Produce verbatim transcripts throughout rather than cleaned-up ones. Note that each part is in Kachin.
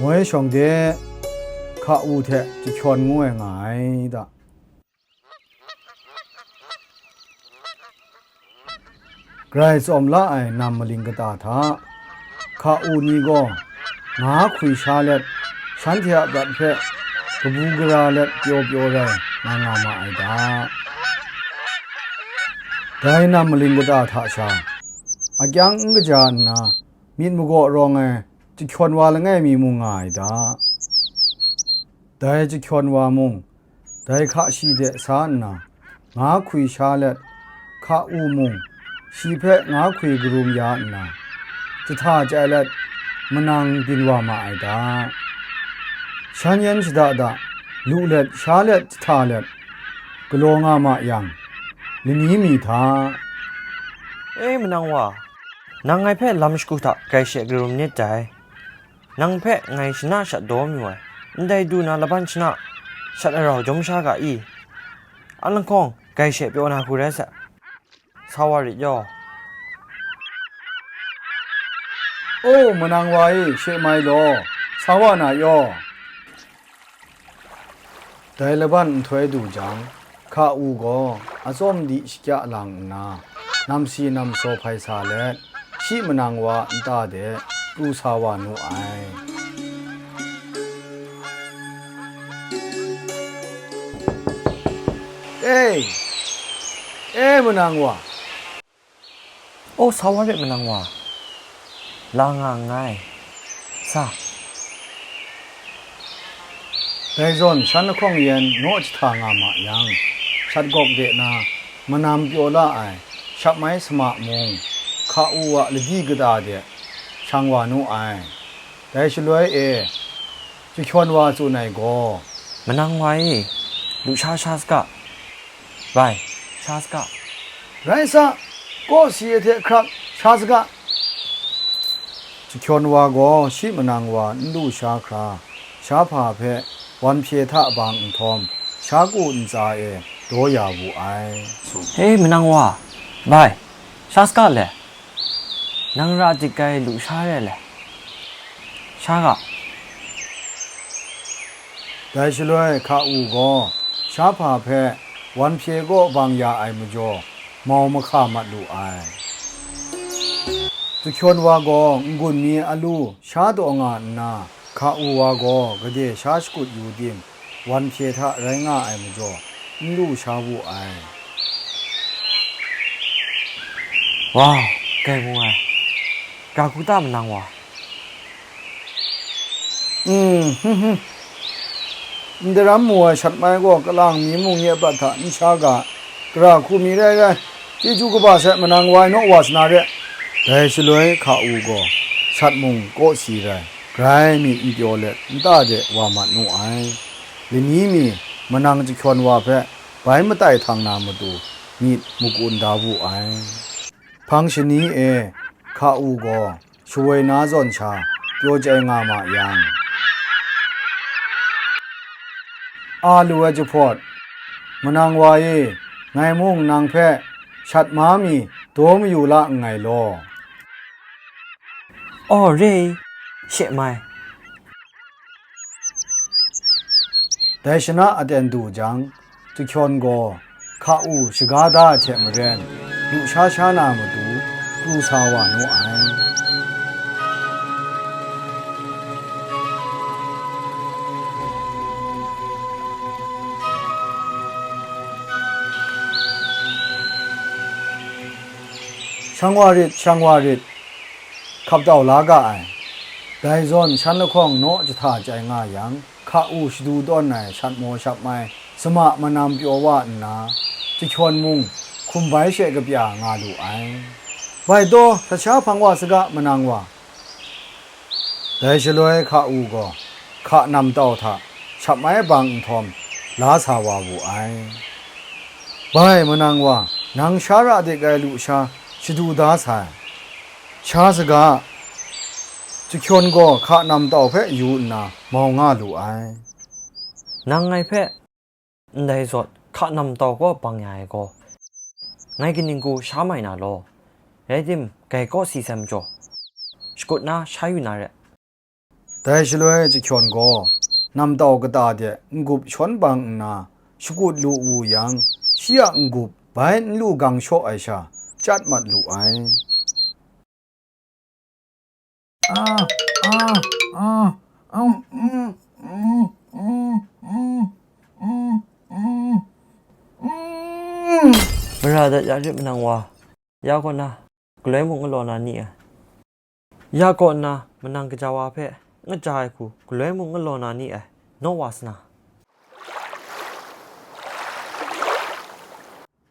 Moi shawng de, hka u hte jahkyawn ngu ai nga ai da. Grai tsawm la ai nam maling kata hta, hka u ni gaw nga hkwi sha let, shanhte a prat hpe kabu gara let pyaw pyaw rai nga nga ma ai da. Dai nam maling kata hta sha, akyang n kaja nna, myit magaw rawng ai jahkyawn wa langai mi mung nga ai da. Dai jahkyawn wa mung, dai hka shi de sa nna, nga hkwi sha let, hka u mung, shi hpe nga hkwi karum ya nna, jahta chyai let, manang byin wa ma ai da. Shan yan shada da, lu let, sha let, jahta let, galaw nga ma yang, lani mi hta. E manang wa, nang ngai hpe lam shagu hta grai she karum nit dai. Nang hpe ngai shana shat daw mayu ai, ndai du na laban shana shat arau jawm sha ga i? A lahkawng grai she pyaw na hku rai sa, sa wa rit yaw. O, manang wa e, she mai law, sa wa na yaw. Dai laban nhtoi du jang, hka u gaw atsawm di shakya lang nna, namsi namsaw hpai sa let, shi manang wa nta de pru sa wa nu ai. E, e manang wa, O, sa wa rit manang wa, la nga nngai, sa. Dai zawn shan lahkawng yan naw jahta nga ma yang, shat gawk de na manam pyaw la ai shap mai sama mung, hka u a ladi kata de shang wa nu ai. Dai shaloi e, jahkyawn wa tsun ai gaw, manang wa e, lu sha sha saga, Bai, sha saga. Rai sa, kawsi ai hte hkrak sha saga. Jahkyawn wa gaw shi manang wa n lu sha hkra, shahpa hpe wan hpye hta bang nhtawm, sha ku ntsa e daw ya wu ai. He manang wa, bai, sha saga le. Nang ra dik ai lu sha re le, sha ga. Dai shaloi hka u gaw shahpa hpe wan hpye kaw bang ya ai majaw, mau mahka mat lu ai. Jahkyawn wa gaw n-gun mi alu sha taw nga nna, hka u wa gaw gade sha shakut yu tim, wan hpye hta rai nga ai majaw, n lu sha wu ai. Wa, kai mu ai, ga hku ta manang wa? Mm, hum, hum. N daram mu ai shat mai gaw kalang mi mung nye prat hta n sha ga, gara hku mi rai rai, chyeju kaba sai manang wa e naw wa sana re. Dai shaloi hka u gaw shat mung kawsi rai, grai mi n pyaw let nta de wa mat nu ai. Lani mi manang jahkyawn wa hpe bai matai htang na matu myit makun da wu ai. Hpang shani e hka u gaw shawoi na zawn sha pyaw chyai nga ma yang, a lu ai jahpawt, manang wa e, ngai mung nang hpe shat ma mi daw mayu la nngai law. Aw, re, she mai. Dai shana aten du jang, jahkyawn gaw hka u shaga da ai hte maren, lu sha sha na matu pru sa wa nu ai. Shang wa rit, shang wa rit, hkap tau la ga ai. Dai zawn shan lahkawng naw jahta chyai nga yang, hka u shadu tawn ai shat maw shap mai, sama manam pyaw wa nna, jahkyawn mung hkum bai she kapya nga lu ai. Bai taw, hkrat sha hpang wa saga, manang wa. Dai shaloi hka u gaw, hka nam tau hta shap mai bang nhtawm, la sa wa wu ai. Bai, manang wa, nang sha ra dik ai lu sha shadu da sai. Sha saga, jahkyawn gaw hka nam tau hpe yu nna mau nga lu ai. Nang ngai hpe ndai zawt hka nam tau kaw bang ya ai gaw, ngai kaning hku sha mai na law? Rai tim, grai kaw si sai majaw, shakut na sha yu na re. Dai shaloi chyahkyawn gaw namtau kata de n-gup shawn bang nna shakut lu wu yang, shi a n-gup bai n lu gang shaw ai sha, chyat mat lu ai. Mara dat ya rit, manang wa, ya kaw na, galoi mung n galaw na ni ai? Ya kaw nna, manang kaja wa hpe n gaja ai hku, galoi mung n galaw na ni ai? Naw wa sana?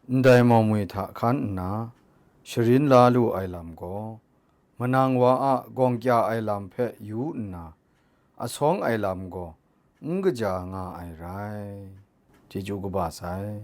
Ndai mawmwi hta hkan nna, sharin la lu ai lam gaw, manang wa a gawng kya ai lam hpe yu nna, asawng ai lam gaw n kaja nga ai rai. Chyeju kaba sai.